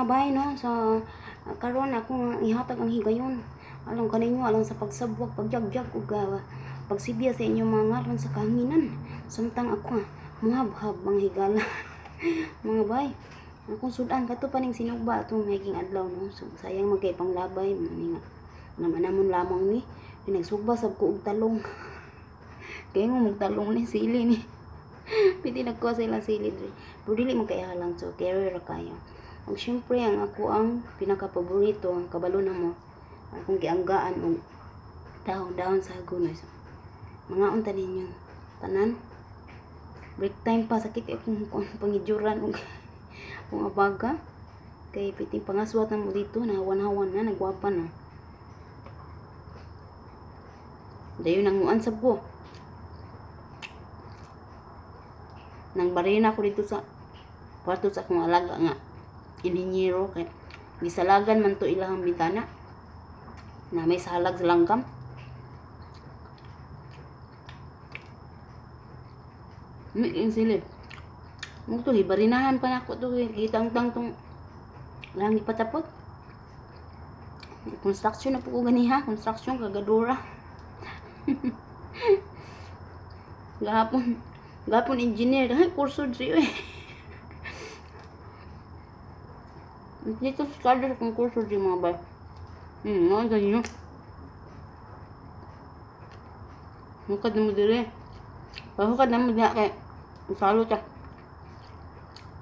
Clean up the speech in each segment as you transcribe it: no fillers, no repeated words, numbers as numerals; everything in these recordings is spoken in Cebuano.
Mga bay, no? So, karon ako ihatag ang higayon. Alang kaninyo, alang sa pagsabwag, pagjagjag, ug pagsibya sa inyong mga ngaran sa kahanginan. Samtang ako, muhabhab mga higala. Mga bay, akong sudan kato pa ning sinugba atong naging adlaw, no? So, sayang man kay panglabay, mani nga. Naman lamang ni, pinagsugba sab ko og talong. Kaya nga magtalong ni sili ni. Pwede nagkuha sa ilang sili dre. Pero dili man kay halang, so carry ra kayo. Ug syempre ang ako ang pinaka-paborito, ang kabalo na mo. Akong gianggaan og dahon-dahon sa hagunoy. So, mga unta ninyo tanan. Break time pa, sakit kay akong pangidyuran og akong abaga. Kay piting pangaswat na mo dito, nahawan-hawan na, nagwapa na. Dayon nanguan sab ko. Nang barina ko dito sa kwarto sa akong alaga nga inhinyero kay gisalagan man to ilahang bintana na may salag sa langgam. Mi yung sili. Mo to hibarinahan pa nako to gitangtang tong lang ipatapot. Construction na po ko ganiha, construction kagadura. Gahapon, gahapon engineer, ay kurso diri oy. Dito sa kada sa kong kurso diri mga bay. Mga ganyo. Hukad na mo diri. Pahukad na mo diha kay salo ta.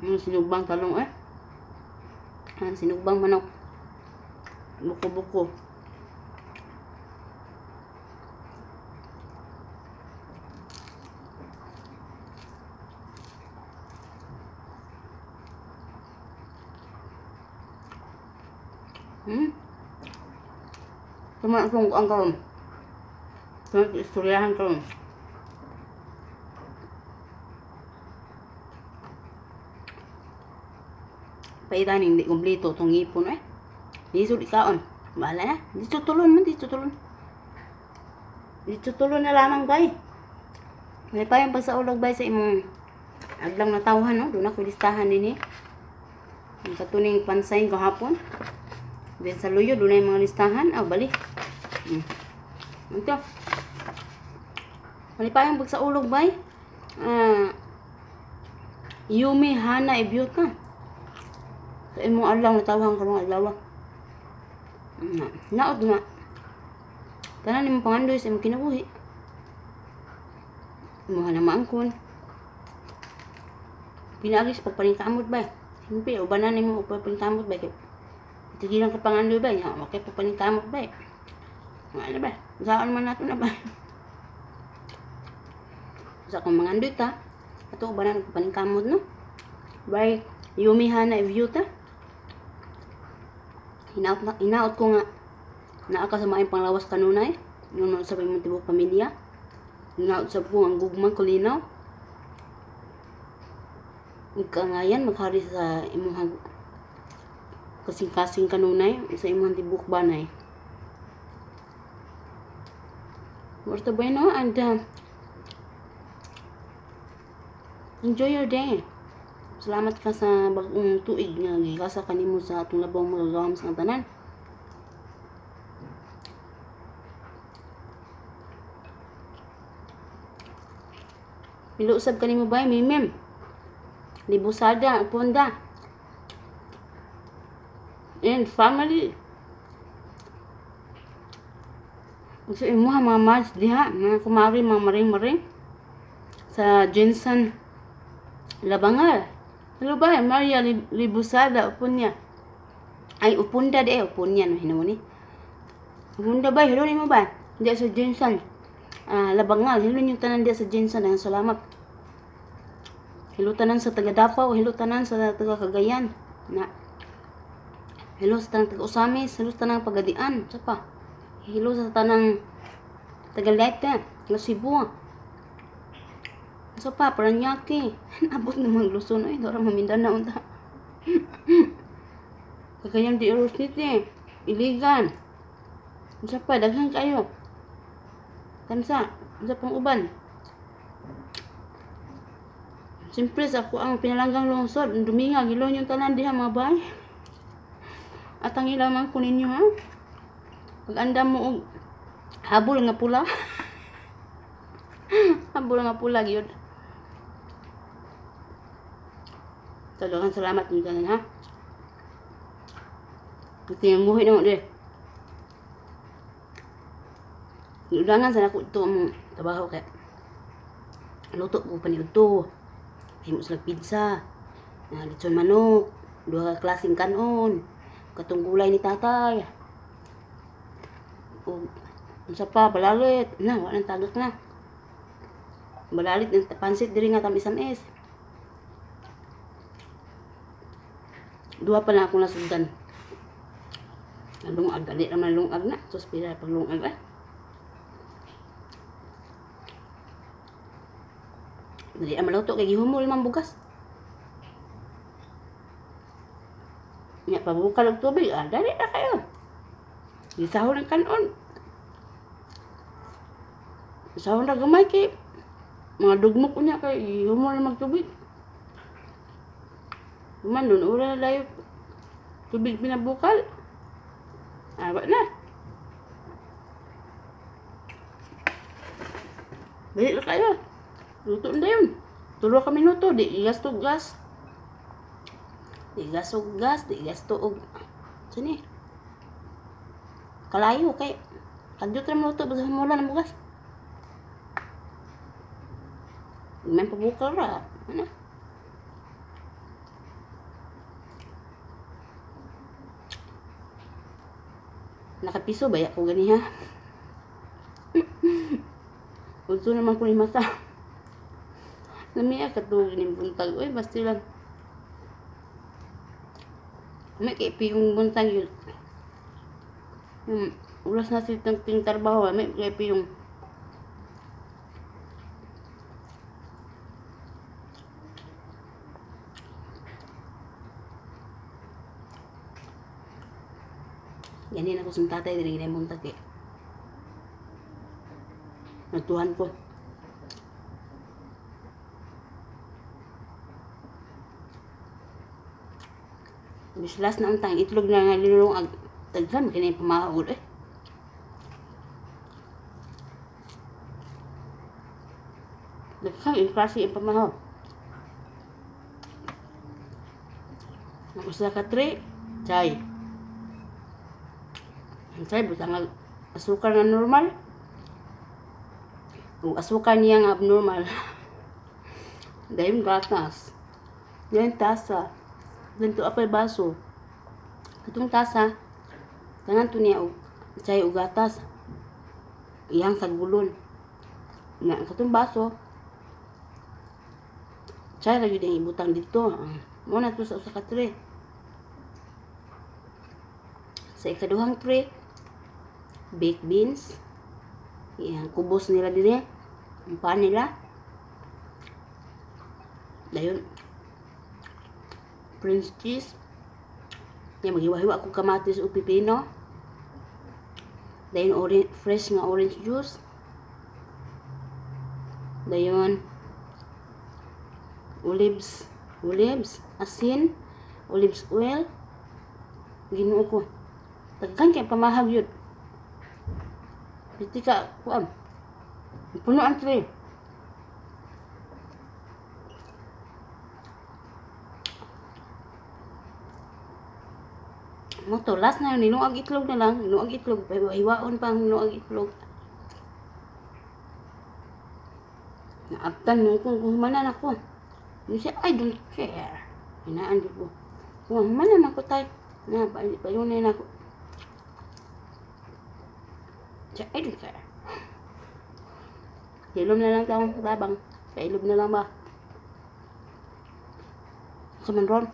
Ang sinugbang talong eh. Ang sinugbang manok. Buko-buko. Tama akong ang karon. Tama istoryahan karon. Paitan hindi kumpleto tong ngipon eh. Lisod ikaon. Bahala na. Dito tulon man, dito tulon. Dito tulon na lamang bay. May pa yung pagsaulog bay sa imong aglang natawhan no. Doon ako listahan din eh. Ang katuning pansayin kahapon. Then sa luyo, doon na yung mga listahan. Ah, bali. Ito. Mali pa yung pagsaulog bay. Yumi Hana Ibyuta. Sa imong adlaw natawhan karong adlaw. Nga. Naot nga. Tanan imong pangandoy sa imong kinabuhi. Imuha na maangkon. Pinaagi sa pagpaningkamot ba? Siyempre, ubanan nimo og pagpaningkamot ba? Kay tigilan ka pangandoy ba? Nya, okay pagpaningkamot ba? Nga na ba? Saan man nato na ba? Sa akong mangandoy ta, ato ubanan og pagpaningkamot no? Bye. Yumi Hana Ivyuta. Hinaot, na, hinaot ko nga naa ka sa maayong panglawas kanunay. Yun man sa imong tibuok pamilya. Hinaot sa ko ang gugmang kulinaw. Ug kaangayan maghari sa imong kasing-kasing kanunay sa imong tibuok banay. Muerto bueno and enjoy your day. Salamat ka sa bagong tuig nga gikasa kanimo sa atong labong magagawam sa tanan. Pilo usab kanimo bay mimim. Libusada, ponda. And family. Gusto imo ha mga mads diha, mga kumari, mga maring-maring sa Jensen Labangal. Hello ba, Maria Libusada, upunya. Ay, upunda di eh, upunya no hinuon ni. Upunda ba, hello nimo ba? Diya sa Jensen. Labangal, hello yung tanan diya sa Jensen, ang salamat. Hello tanan sa taga Davao, hello tanan sa taga Cagayan. Na. Hello sa tanang taga Osamis, hello sa tanang Pagadian, sa pa. Hello sa tanang taga Leyte, taga Cebu. Sa pa, Paranaque. Abot na mga Luzon, ay, dora mamindanao unta. Cagayan de Oro City, Iligan. Sa pa, daghan kayo. Kansa, sa pang uban. Siyempre sa ako ang pinalanggang lungsod, duminga, gilon yung tanan diha mga bay. Atang lamang ko ninyo, ha. Pag-andam mo og habol nga pula. Habol nga pula gyud. Daghang salamat ninyo tanan, ha. Tinguhi na mo dire. Ulangan sa nako ito ang trabaho kay luto ko pa niudto. Himo sila pizza, na litson manok, duha ka klaseng kanon, katong gulay ni tatay. Ug unsa pa, balalit na wa nang tagak na. Balalit ng pansit diri nga tamis-tamis. Duha pa na akong nasugdan. Ang lungag, dali naman lungag na. Sus, pila pag lungag eh. Dali na maluto kay gihumol man bugas. Nya pabukal og tubig, ah, dali na kayo. Gisahon ang kanon. Gisahon na gamay kay mga dugmok unya kay gihumol na magtubig. Man nun ura na dayo tubig pinabukal. Awa na. Dali na kayo. Luto na yun. Tulo ka minuto, di gasto gas. Di gasto gas, di gasto og sini. Kalayo kay kadiyot ra maluto basta mula ng bugas. May pabukal ra. Ano? Nakapiso ba ya ko gani, ha? Udto naman ko ni mata. Lami katulog ning buntag. Uy, basta lang. May kay piyong buntag yun. Yung ulas na si ting trabaho, may kay piyong. Ganin ako sa tatay diri ginay buntag kay. Nagtuhan ko. Bislas na untang itlog na nga linulungag. Daghan kini pamahod eh. Daghan yung klase yung pamahod. Ang usa ka tray, chay. Ang chay butang nga asukar nga normal. O asukar niya nga abnormal. Dayon gatas. Dayon tasa. Dayon apay baso. Katong tasa, tanan to niya og chay og gatas. Iyang sagulon. Nga ang katong baso, chay ra gyud ang ibutang dito. Mo na to sa usa ka tray. Sa ikaduhang tray, baked beans. Iyang kubos nila dinhi. Ang paan nila. Dayon, French cheese. Yan, maghiwa-hiwa ko kamatis o pipino. Dayon, orange, fresh nga orange juice. Dayon, olives, olives, asin, olives oil. Ginoo ko. Daghan kay pamahag yun. Piti ka, kuan. Puno ang tray. Mo to, last na yun, ninuag itlog na lang. Ninuag itlog, hiwaon pa ang ninuag itlog. Naabtan nung kung humanan ako. Yung siya, I don't care. Hinaan ko. Kung humanan ako tay. Na, payunin ako. Siya, I don't care. Hilom na lang taong tabang. Pailom na lang ba? Sa man ron.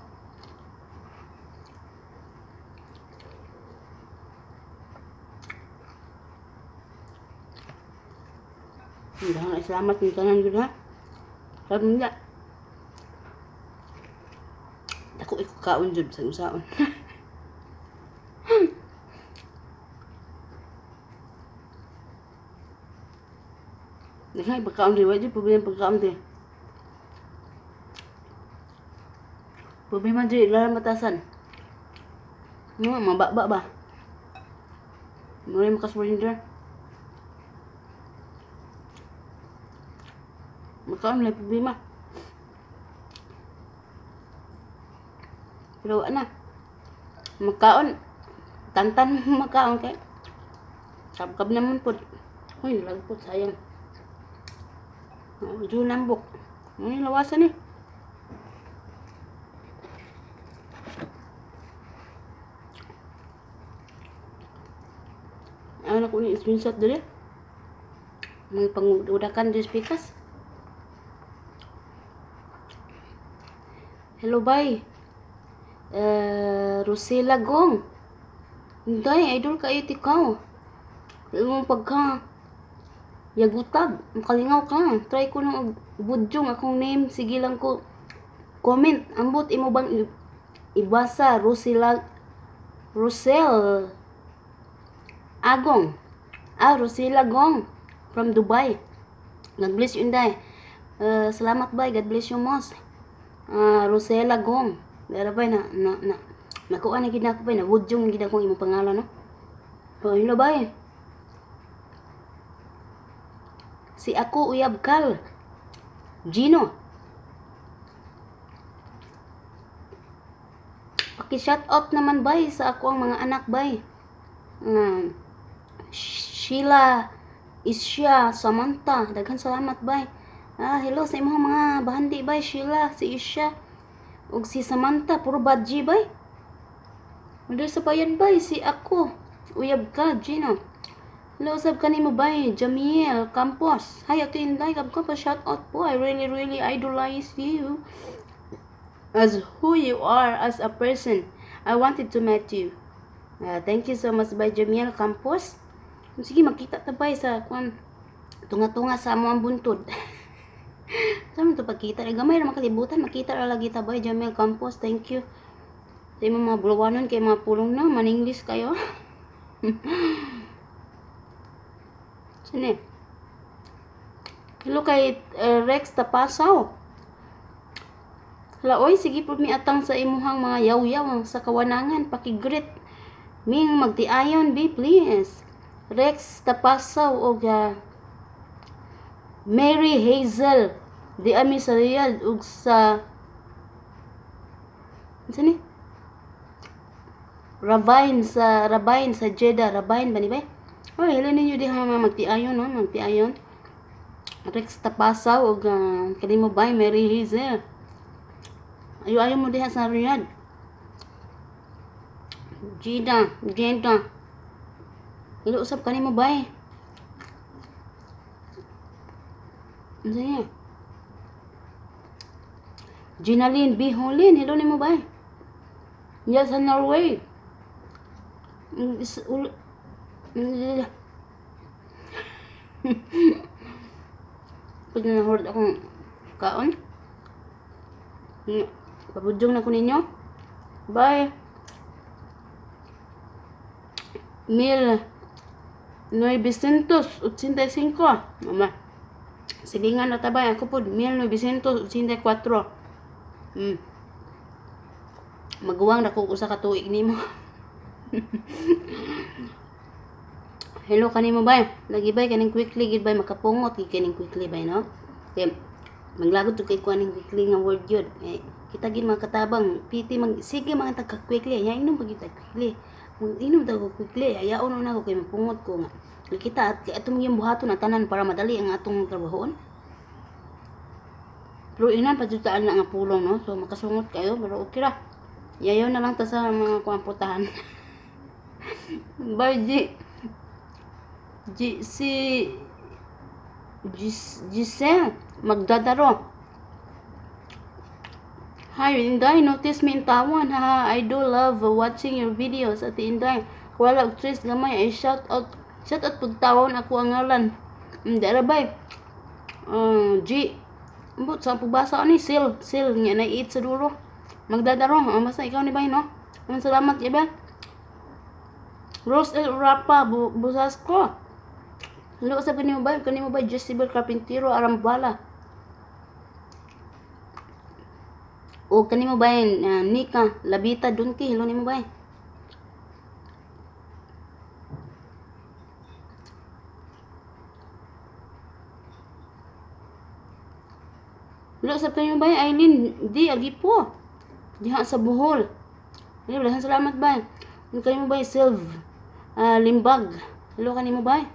Daghang salamat ng tanan gyud, ha. Sabi niya. Dako iko kaon jud sa usaon. Daghan pagkaon di, wa jud problema pagkaon di. Problema di lang matasan. No, mababa ba? Mura makasurrender. Makaon na problema. Pero ana, makaon tantan makaon kay kabkab naman pod. Uy, lagpot sayang. Oh, nambok. Ano lawasan eh. Ano ko ni screenshot dili? Mga pangudakan di speakers. Hello, bye. Rosela Gong. Inday, idol kayo tikaw. Imong pagka yagutag, makalingaw ka. Try ko nang budyong akong name. Sige lang ko comment. Ambot imo bang ibasa Rosela Rosel Agong. Ah, Rosela Gong from Dubai. God bless you, Inday. Salamat, bye. God bless you most. Rosela Gong. Dara bay na na na nakuha na gid nako bay, na budyong gid akong imong pangalan, no. Oh, hello bay. Si ako uyab kal. Gino. Paki-shout out naman bay sa ako ang mga anak bay. Sheila, Isha, Samantha, daghan salamat bay. Ah, hello sa imong mga bahandi bay, Sheila, si Isha ug si Samantha, puro badji bay. Mudir sa bayan bay, si ako. Uyab ka, Gino. Hello, sab kanimo bay, Jamiel Campos. Hi, Ate Inday, kab ko pa shout out po. I really, really idolize you as who you are as a person. I wanted to meet you. Thank you so much by Jamiel Campos. Sige, makita ta bay sa kwan tunga-tunga sa amo ang buntod. Sa to pagkita? Gamay ra makalibutan, makita ra lagi ta bay Jamiel Campos. Thank you. Sa imong mga bulawanon kay mga pulong na, man-English kayo. Sini. Hello kay Rex Tapasaw. Hala, oy, sige po mi atang sa imuhang mga yaw-yaw sa kawanangan, pakigreet. Ming magtiayon, be please. Rex Tapasaw og Mary Hazel di ami sa Riyadh ug sa unsa ni? Rabine sa Jeddah, Rabine ba ni ba? Oy, hello ninyo diha mga magtiayon, no, magtiayon. Rex Tapasaw og kanimo bay Mary Hazel. Ayo-ayo mo diha sa Riyadh. Gina, Gina. Hello usab kanimo bay. Unsa niya? Ginaline B. Holin, hello nimo bay. Diya sa Norway. Pag nahurot akong kaon. Pabudyong na ko ninyo. Bye. 1985. Mama. Silingan na tabay. Ako po, 1984. Maguwang na ko usa ka tuig nimo. Hello kanimo bay. Lagi bay kaning quickly gid bay, makapungot gid kaning quickly bay, no. Kay maglagot jud kay kuan ning quickly nga word yun. Eh, kita gid mga katabang piti mag sige mga tagka quickly nya inom pag kita quickly. Inom ta ko quickly, ayaon na ako kay mapungot ko nga. Kita at atong yung buhaton na tanan para madali ang atong trabahoon. Pero inan pa jud taan na nga pulong, no. So makasungot kayo pero okay ra. Yayaw na lang ta sa mga kuan putahan. Bye G. G si Gis, Giselle Magdadaro. Hi Inday, notice me in Tawan. Ha, I do love watching your videos. Ate Inday, wala og stress gamay ay shout out. Shout out pud tawon ako ang ngalan. Dara bay. G. Ambot sa pagbasa ani sil, sil nga na eat sa dulo. Magdadaro, basta ikaw ni bay, no. Ang salamat iba. Rose El Rapa bu Busasko. Hello sa kanimo bay, kanimo bay Jezebel Carpintero Arambala. O kanimo bay Nika Labita Dunki, hello nimo bay. Hello sa kanyo bay Eileen D Agipo. Diha sa Bohol. Hello, daghang salamat bay. Hello kanimo bay Silv Limbag. Hello kanimo bay.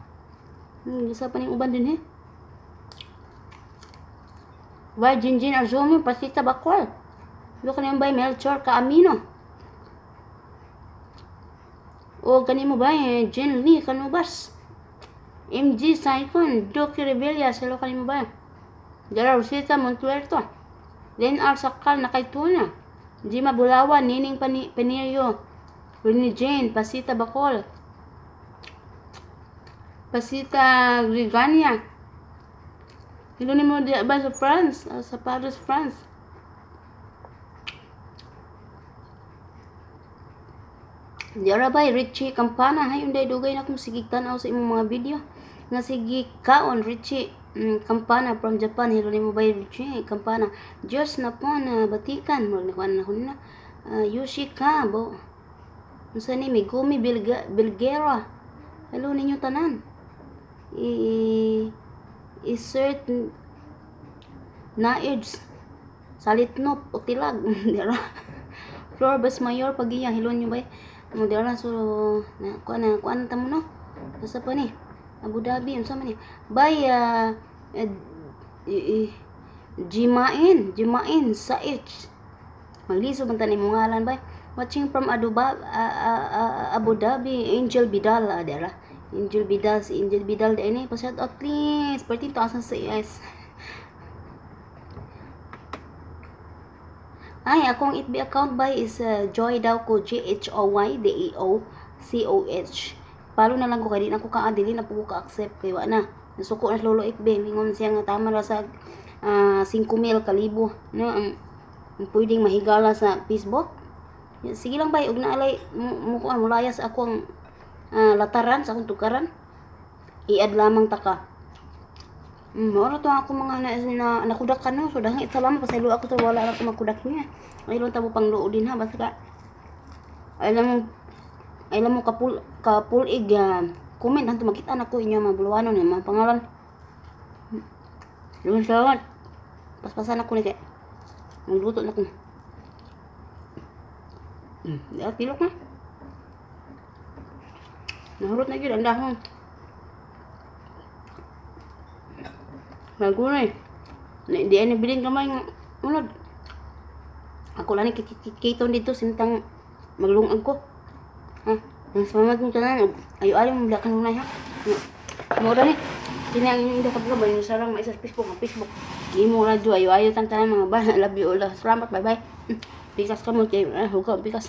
Sa pa ning uban din he. Bay Jinjin Azumi Pasita Bakol. Hello kanimo bay Melchor Kaamino. O kanimo bay Jen Lee Canubas. MG Saicon Doki Rebellias. Hello kanimo bay. Dara Rosita Montuerto. Len R. Sakal Nakaituna. Jima Bulawan, Nining Panirio, Rene Jane, Pasita Bacol, Pasita Grigania. Hello nimo di ba sa France, sa Paris, France. Di ara bay Richie Campana, hay unday dugay na kong sigig tan-aw sa imong mga video. Nga sige kaon Richie Campana from Japan. Hello nimo bay Richie Campana. Diyos na po na batikan mo ni kuan na na. Yoshi ka bo. Unsa ni Megumi Bilgera. Hello ninyo tanan. I insert na AIDS salitnop o tilag. Dira. Flor Basmayor pagiya, hello nyo bay. Mo dira, so na kuan na kuan ta mo no. Asa pa ni? Abu Dhabi, unsa man ni? Bay Jimain, Jimain sa H. Magliso man tani mong ngalan bay. Watching from Aduba, Abu Dhabi, Angel Vidal, dira. Angel Vidal, si Angel Vidal din eh. Pa-shout out please. 14,000 sa AS. Ay, akong FB account bay is Joy daw ko, G H O Y D E O C O H. Follow na lang ko kay di na ko ka dili na po ko ka-accept kay wa na. Nasuko na sa Lolo FB, mingon siya nga tama ra sa 5,000 kalibo no ang pwedeng mahigala sa Facebook. Sige lang bay, ug naalay mo kuan mulayas ako ang lataran sa akong tukaran. I-add lamang ta ka. Mao ra to ako mga na nakudak ka no. So dahil salamat, pasaylo ako sa wala ra ko makudak niya. Ay lang tabo pang luod din ha, basta ka. Ay lang mo kapul kapulig comment hanto makita na ko inyo mga buluanon nga mga pangalan. Yung salamat. Paspasan ako ni kay. Magluto na ko. Di tilok na. Nahurot na gyud ang dahon. Magunay. Di ay nabiling kamay nga unod. Ako lang ni kikiton dito sintang maglungag ko. Ha? Ang salamat mo tanan. Ayo ayo mo kan unay ha. Mo ra ni. Kini ang inyong ka ba yung sarang maisa sa Facebook, ang Facebook. Imo radyo ayo ayo tan tanan mga ba. Love you all. Salamat, bye bye. Pikas ka mo kay hugaw pikas.